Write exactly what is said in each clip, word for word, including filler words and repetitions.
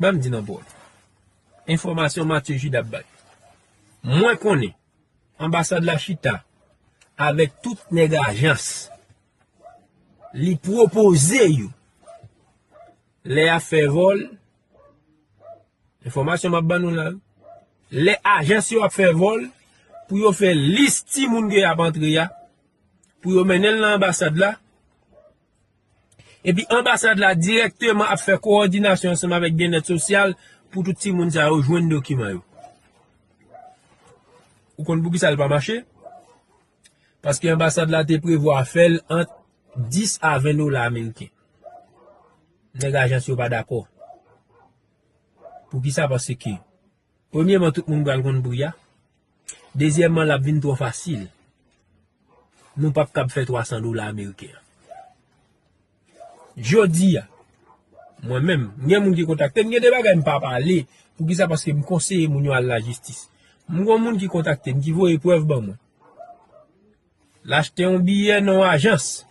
Ban m di nan pawòl. Enfòmasyon Mathieu Jude ap bay. Mwen konnen anbasad la chita avèk tout nèg ajans. Li pwopoze yo lè y ap fè vòl. Enfòmasyon m ap ban nou la. Lè ajans yo ap fè vòl pou yo fè lis timoun ke y ap antre a, pou yo mennen l nan anbasad la. Epi anbasad la dirèkteman ap fè kowòdinasyon ansanm avèk byennèt sosyal pou tout timoun sa yo jwenn dokiman yo. Ou konn poukisa l pa mache? Paske anbasad la te prevwa fè l ant dis a ven dola ameriken. Nèg ajans yo pa dakò. Poukisa? Paske, premyeman, tout moun pral konn pri a. Dezyèmman, l ap vin twò fasil. Nou p ap kab fè twa san dola ameriken an. Jodi a, mwen menm, m gen moun ki kontakte m, gen de bagay m pa pale. Poukisa? Paske m konseye moun yo al lajistis. M gon moun ki kontakte m, ki voye prèv ban mwen. L achte yon biyè nan yon ajans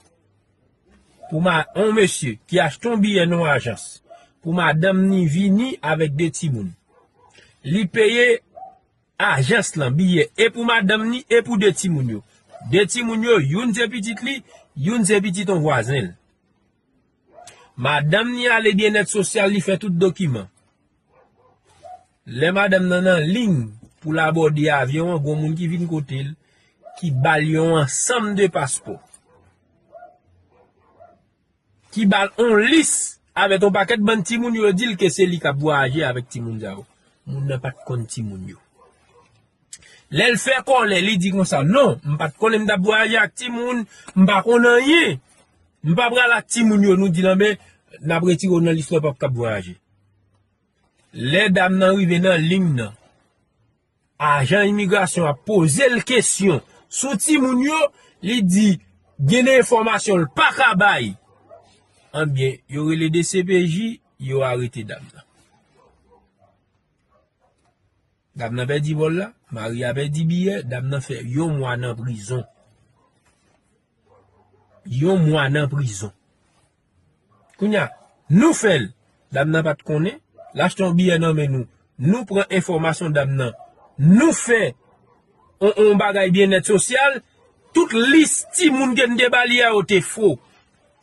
pou ma, yon mesye ki achte yon biyè nan yon ajans pou madanm ni vini avèk de timoun. Li peye ajans lan biyè e pou madanm ni e pou de timoun yo. De timoun yo, youn se pitit li, youn se pitit yon vwazen l. Madanm ni ale byennèt sosyal, li fè tout dokiman. Lè madanm nan nan liy pou l abòde avyon an, gon moun ki vin kote l, ki ba l yon ansanm de paspò, ki ba l on lis avèk yon pakèt bann timoun, yo di l ke se li k ap vwayaje avèk timoun sa yo. Moun nan pa t konn timoun yo. Lè l fè kòlè, li di konsa, "Non, m pa t konnen m t ap vwayaje ak timoun, m pa konn anyen. M pa pral ak timoun yo." Nou di l, "Anben, n ap retire w nan lis la, w p ap kab vwayaje." Lè dam nan rive nan liy nan, ajan imigrasyon a poze l kesyon sou timoun yo, li di gen de enfòmasyon l pa ka bay. Anben, yo rele D C P J, yo arete dam nan. Dam nan pèdi vòl la, mari a pèdi biyè, dam nan fè yon mwa nan prizon. Yon mwa nan prizon. Kounye a, nou fè l. Dam nan pa t konnen, l achte yon biyè nan men nou. Nou pran enfòmasyon dam nan. Nou fè on, on bagay byennèt sosyal, tout lis timoun ke n te ba li a yo te fo.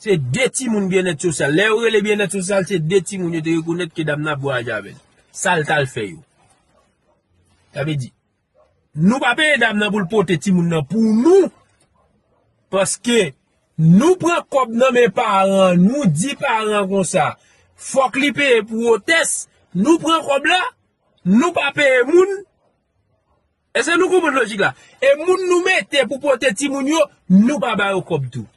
Se de timoun byennèt sosyal. Lè yo rele byennèt sosyal, se de timoun yo te rekonèt ke dam nan ap vwayaje avè l. Sa l t al fè yo. Sa vle di, nou pa peye dam nan pou l pote timoun nan pou nou, paske nou pran kòb nan men paran, nou di paran konsa, fòk li peye pou otès, nou pran kòb la, nou pa peye moun. Èske nou konprann lojik la? E moun nou mete pou pote timoun yo, nou pa ba yo kòb tou.